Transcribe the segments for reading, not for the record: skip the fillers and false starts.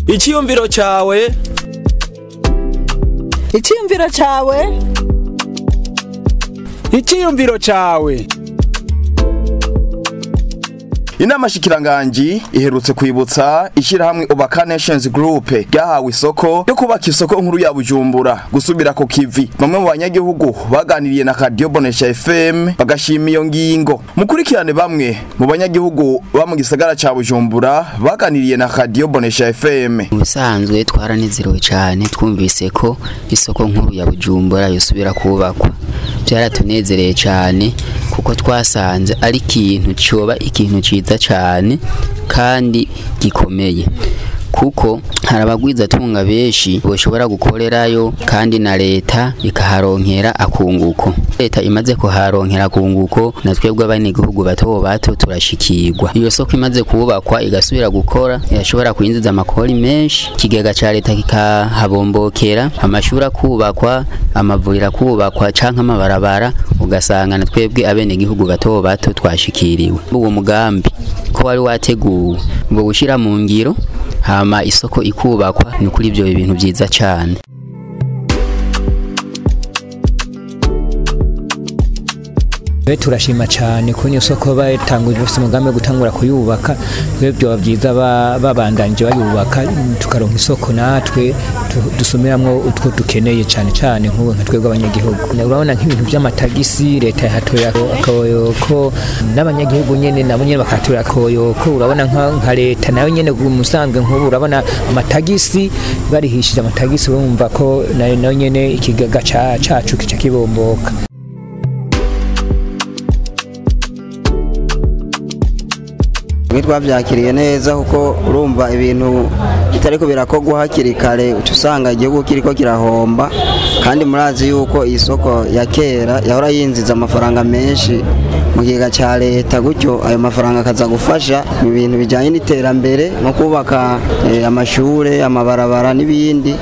Icyiyumviro cyawe. Icyiyumviro cyawe. Icyiyumviro cyawe. Inama shikiranganji iherutse kwibutsa ishirahamwe Ubaka Nations Group ryahawe isoko yo kubaka isoko nkuru ya Bujumbura gusubira ku kivi. Bamwe mu banyagihugu baganiriye na Radio Bonesha FM bagashima iyo ngingo. Mukurikirane bamwe mu banyagihugu ba mu gisagara ca Bujumbura baganiriye na Radio Bonesha FM. Ubusanzwe twaranezerewe cyane twumvise ko isoko nkuru ya Bujumbura yosubira kubakwa. Byaratunezereye cyane kuko twasanze ari ikintu cyoba ikintu ciza cyane kandi gikomeye, kuko harabagwiza tunga beshi boshobora gukorerayo kandi na leta ikaharonkera akunguko. Leta imaze kuharonkera akunguko na twebwe abanyagihugu bato bato turashikirwa. Iyo soko imaze kubakwa igasubira gukora irashobora kwinjiza amakori menshi, kigega ca leta kikahabombokera, amashuri kubakwa, amavuriro kubakwa canke amabarabara, ugasanga na twebwe abenegihugu bato bato twashikiriwe. Uwo mugambi ko wari wateguwe ngo gushira mu ngiro hama isoko ikubakwa, ni kuri ibyo ibintu byiza cyane. Turashima cyane ko niyo soko batanguye bafite umugambi wo gutangura kuyubaka. Twebwe byiza babandanje bayubaka tukaronka isoko natwe dusumiramwo utwo dukeneye cyane cyane nk'ubu nka twebwe abanyagihugu. Urabona nk'ibintu by'amatagisi leta yahatoye akoyoko n'abanyagihugu nyene nabo nyene bakatura akoyoko. Urabona nka leta nayo nyene umusanzwe nk'ubu urabona amatagisi barihishije amatagisi, urumva ko nayo nyene ikigaga cacu kica kibomboka. Twabyakiriye neza kuko urumva ibintu bitariko birakogwa hakiri kare uca usanga igihugu kiriko kirahomba, kandi murazi yuko iyi soko ya kera yahora yinjiza amafaranga menshi mu kigega ca leta, gutyo ayo mafaranga akaza gufasha mu bintu bijyanye n'iterambere nko kubaka amashure, amabarabara n'ibindi,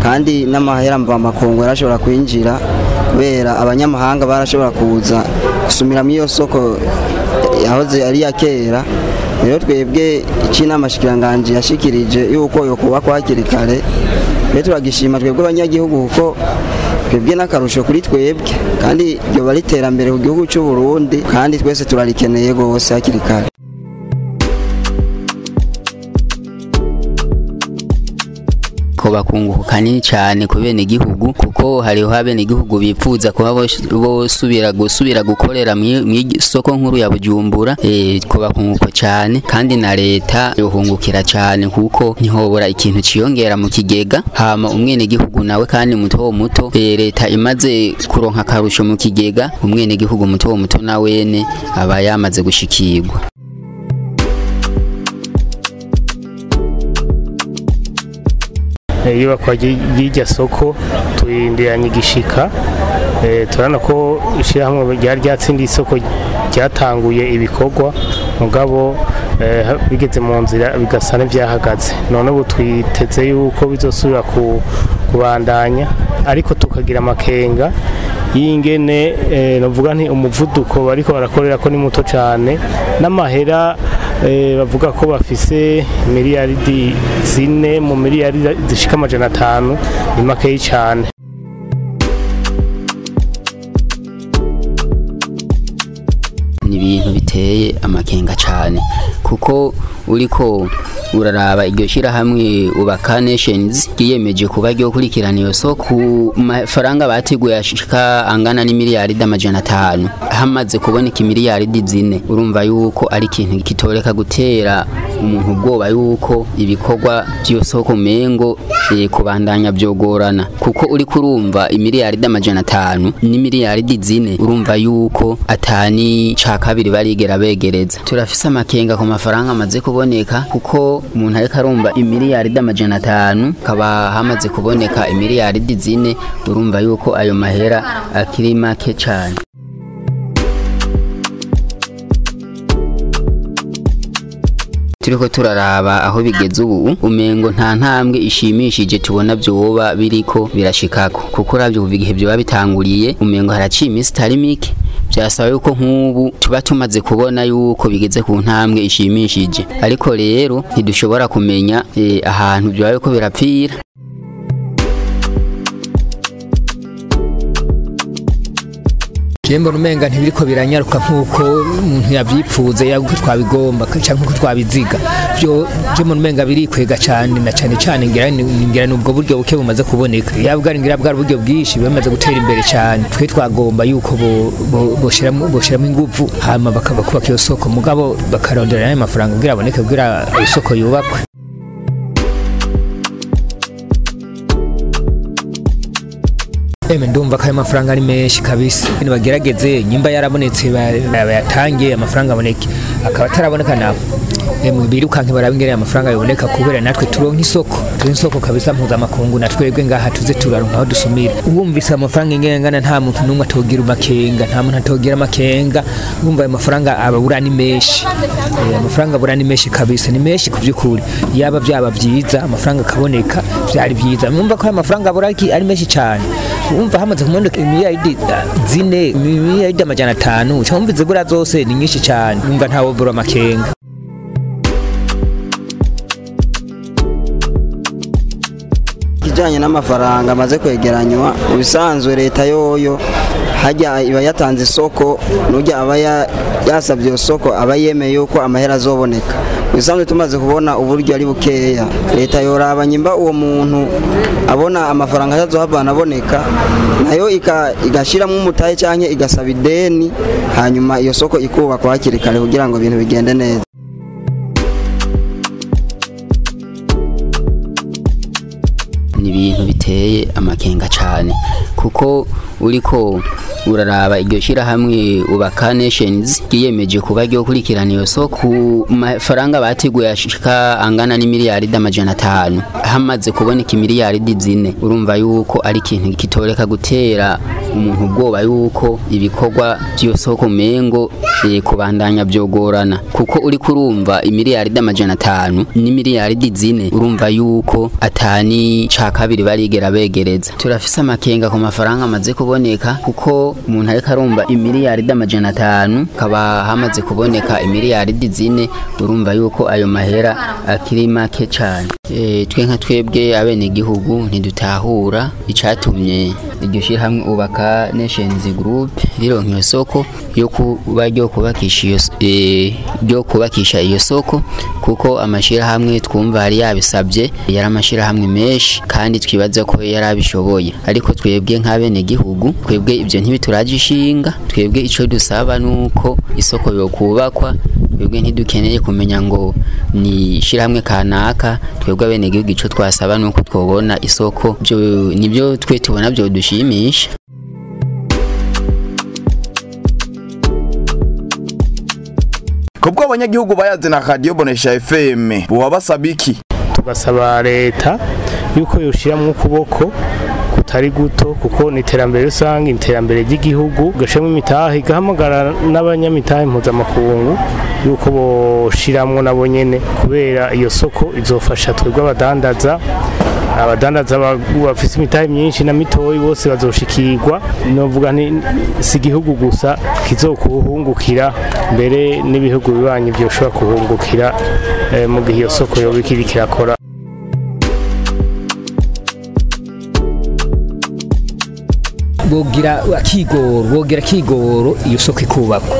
kandi n'amahera mvamakungu yarashobora kwinjira kubera abanyamahanga barashobora kuza gusumira muri iyo soko yahoze ari ya kera. Rero twebwe icy'inama shikiranganji yashikirije yuko yo kubakwa hakiri kare, rero turagishima twebwe abanyagihugu kuko twebwe n'akarusho kuri twebwe, kandi ryo bari iterambere ku gihugu cy'u Burundi, kandi twese turarikeneye gose hakiri kare. Ko bakunguka kanini cyane ku bene gihugu, kuko hariho abene gihugu bipfuza kuba bosubira gusubira gukorera mu isoko nkuru ya Bujumbura. Ko bakunguka cyane kandi na leta yohungukira cyane kuko ntihobora ikintu ciyongera mu kigega, hama umwene gihugu nawe kandi muto muto leta imaze kuronka karusho mu kigega, umwene gihugu muto muto nawene aba yamaze gushikirwa. Iyubakwa ry'irya soko turindiranye igishika, turabona ko ishyirahamwe ryari ryatsindiye isoko ryatanguye ibikorwa, mugabo bigeze mu nzira bigasa n'ibyahagaze. None ubu twiteze yuko bizosubira kubandanya, ariko tukagira amakenga y'ingene navuga nti umuvuduko bariko barakorera ko ni muto cyane, n'amahera bavuga ko bafise miliyaridi 4 mu miliyaridi zishika 500 ni makeyi cyane. Ni ibintu biteye amakenga cyane kuko uriko uraraba iryo shirahamwe Ubaka Nations giyemeje kuba ryo kurikirana iyo soko ku mafaranga bateguye ashika angana n'imiliyaridi 500, hamaze kuboneka imiliyaridi 4. Urumva yuko ari ikintu kitoreka gutera umuntu ubwoba yuko ibikorwa by'iyo soko mengo kubandanya byogorana, kuko uri kurumva imiliyaridi 500 n'imiliyaridi 4, urumva yuko atani ca kabiri barigera begereza. Turafise amakenga ku mafaranga amaze kuboneka, kuko umuntu ariko arumva imiliyaridi 500 kaba hamaze kuboneka imiliyaridi 4, urumva yuko ayo mahera akiri make cyane. Turiko turaraba aho bigeze ubu, umengo nta ntambwe ishimishije tubona byoba biriko birashikako, kuko uravye kuva igihe byoba bitanguriye umengo haraciye iminsi itari mike. Byasaba yuko nk'ubu tuba tumaze kubona yuko bigeze ku ntambwe ishimishije, ariko rero ntidushobora kumenya ahantu byoba biriko birapfira. Jembo rumenga ntibiriko biranyaruka nkuko umuntu yavyipfuze yaguko twabigomba canke nkuko twabiziga. Byo jembo rumenga birikwega cyane na cyane cyane ngira nubwo buryo buke bumaze kuboneka. Yabwa ngira bwa buryo bwishi bamaze gutera imbere cyane. Twe twagomba yuko boshiramo ingufu hama bakabakubaka iyo soko, mugabo bakarondera nayo mafaranga kugira aboneke kugira isoko yubakwe. Eme ndumva ko ayo mafaranga ari menshi kabisa. Nibagerageze nyimba yarabonetse bayatange amafaranga aboneke, akaba ataraboneka nabo emwe birukanke barabingereye amafaranga yoboneka, kubera natwe turonka isoko, turonka isoko kabisa mpuzamakungu, natwebwe ngaha tuze turaronka aho dusumira. Wumvise amafaranga ingengana nta muntu n'umwe atogira amakenga, nta muntu atogira amakenga. Wumva ayo mafaranga ababura ni menshi, amafaranga abura ni menshi kabisa, ni menshi kuvyukuri. Yaba byaba byiza amafaranga akaboneka byari byiza. Mwumva ko ayo mafaranga abura ari menshi cyane. Umva hamaze kumoneka imiliyaridi 4, imiliyaridi 500, cyangwa zibura zose ni nyinshi cyane. Umva ntawo bura amakenga. Kijanye n'amafaranga amaze kwegeranywa, ubisanzwe leta yoyo hajya iba yatanze isoko, nujya aba yasabye isoko aba yemeye yuko amahera azoboneka. Ubisanzwe tumaze kubona uburyo ari bukeya, leta yoraba nyimba uwo muntu abona amafaranga azohavana aboneka, nayo igashiramo umutahe canke igasaba ideni, hanyuma iyo soko ikubakwa hakiri kare kugira ngo ibintu bigende neza. Ni ibintu biteye amakenga cyane, kuko uriko uraraba iryo shirahamwe Ubaka Nations ryiyemeje kuba ryo kurikirana iyo soko ku mafaranga bateguye ashika angana n'imiliyaridi 500, hamaze kuboneka imiliyaridi 4. Urumva yuko ari ikintu kitoreka gutera umuntu ubwoba yuko ibikorwa by'iyo soko mengo kubandanya byogorana, kuko uri kurumva imiliyaridi 500 n'imiliyaridi 4, urumva yuko atani ca kabiri barigera begereza. Turafise amakenga ku mafaranga amaze kuboneka, kuko umuntu ariko arumva imiliyaridi 500 kaba hamaze kuboneka imiliyaridi 4, urumva yuko ayo mahera akiri make cyane. Twe nka twebwe abene gihugu ntidutahura icatumye iryo shirahamwe Ubaka Nations Group rironka iyo soko yo kuba ryo kubakisha iyo soko, kuko amashirahamwe twumva hari yabisabye yari amashirahamwe menshi kandi twibaza ko yarabishoboye, ariko twebwe nk'abene gihugu twebwe ibyo ntibituraje ishinga. Twebwe ico dusaba nuko isoko yo kubakwa, twebwe ntidukeneye kumenya ngo ni shirahamwe kanaka. Twebwe abene gihugu ico twasaba nuko twobona isoko, byo nibyo twe tubona byo dushimisha. Kubwo abanyagihugu bayaze na Radio Bonesha FM buba basabiki, tugasaba leta yuko yoshiramwo ukuboko kutari guto, kuko ni iterambere rusange, iterambere ry'igihugu, gashemwe imitahe igahamagara n'abanyamitahe mpuzamakungu yuko boshiramwo nabo nyene, kubera iyo soko izofasha twebwe abadandaza bafise imitahe myinshi na mitoyi bose bazoshikirwa. Novuga nti si igihugu gusa kizokuhungukira, mbere n'ibihugu bibanyi byoshobora kuhungukira mu gihe iyo soko yoba ikiriko irakora. Bogira akigoro iyo soko ikubakwa.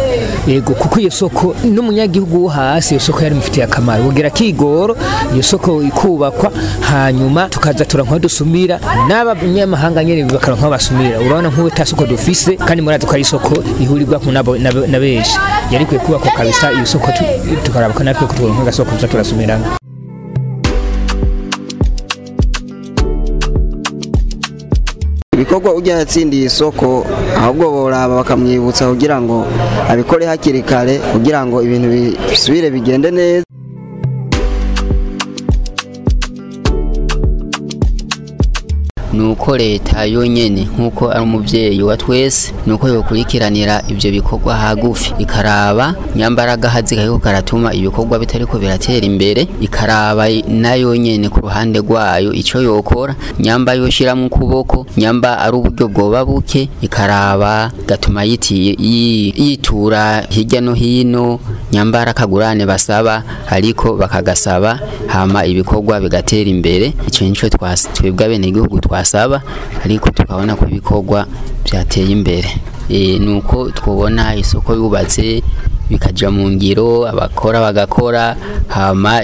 Yego, kuko iyo soko n'umunyagihugu wo hasi iyo soko yari mufitiye akamaro. Bogira akigoro iyo soko ikubakwa, hanyuma tukaza turanka dusumira n'abanyamahanga nyene bakaronka basumira. Urabona nk'ubu ta soko dufise, kandi murazi ko ari isoko ihurirwa ku na benshi. Yari kwiye kubakwa kabisa iyo soko, tukaraba ko natwe turonka agasoko tuza turasumiramo. Ibikorwa ujya yatsindiye isoko ahubwo boraba bakamwibutsa kugira ngo abikore hakiri kare, kugira ngo ibintu bisubire bigende neza. Nuko Nuko leta yonyene nkuko ari umuvyeyi wa twese, nuko yokurikiranira ivyo bikorwa hagufi, ikaraba nyambaraga hazika yuko karatuma ibikorwa bitariko biratera imbere, ikaraba nayo nyene ku ruhande rwayo ico yokora, nyamba yoshira mu kuboko, nyamba ari uburyo bwoba buke, ikaraba gatuma yitura hirya no hino, nyambara kagurane basaba ariko bakagasaba, hama ibikorwa bigatera imbere. Ico nico twebwe abenegihugu twasaba, ariko tukabona ko ibikorwa byateye imbere. Nuko twobona isoko yubatse bikaja mu ngiro, abakora bagakora, hama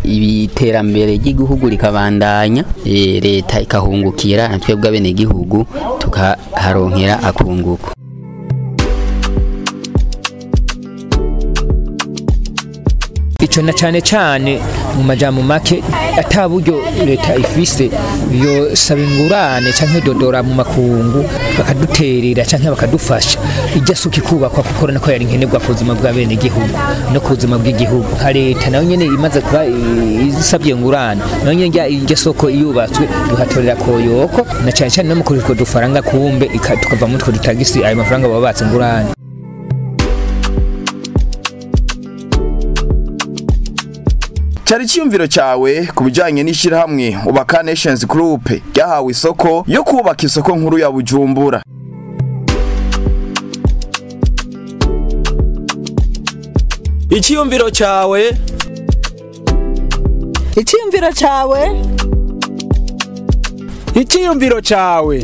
ibiterambere ry'igihugu rikabandanya, leta ikahungukira, na twebwe abenegihugu tukaharonkera akunguko. Ico na cane cane mu majambo make, ata buryo leta ifise, yo saba ingurane canke dodora mu makungu bakaduterera canke bakadufasha ijya suka ikubakwa, kuko nako yari nkenerwa ku buzima bw'abenegihugu no ku buzima bw'igihugu. Nka leta nayo nyene imaze kuba isabye ingurane, nayo nyene ijya soko yubatswe duhatorera koyoko, na cane cane no mu kuritwo dufaranga kumbe tukava mu two dutagisi ayo mafaranga baba batse ingurane. Cari iciyumviro cyawe ku bijanye n'ishirahamwe Ubaka Nations Group ryahawe isoko yo kubaka isoko nkuru ya Bujumbura. Iciyumviro cyawe. Iciyumviro cyawe. Iciyumviro cyawe.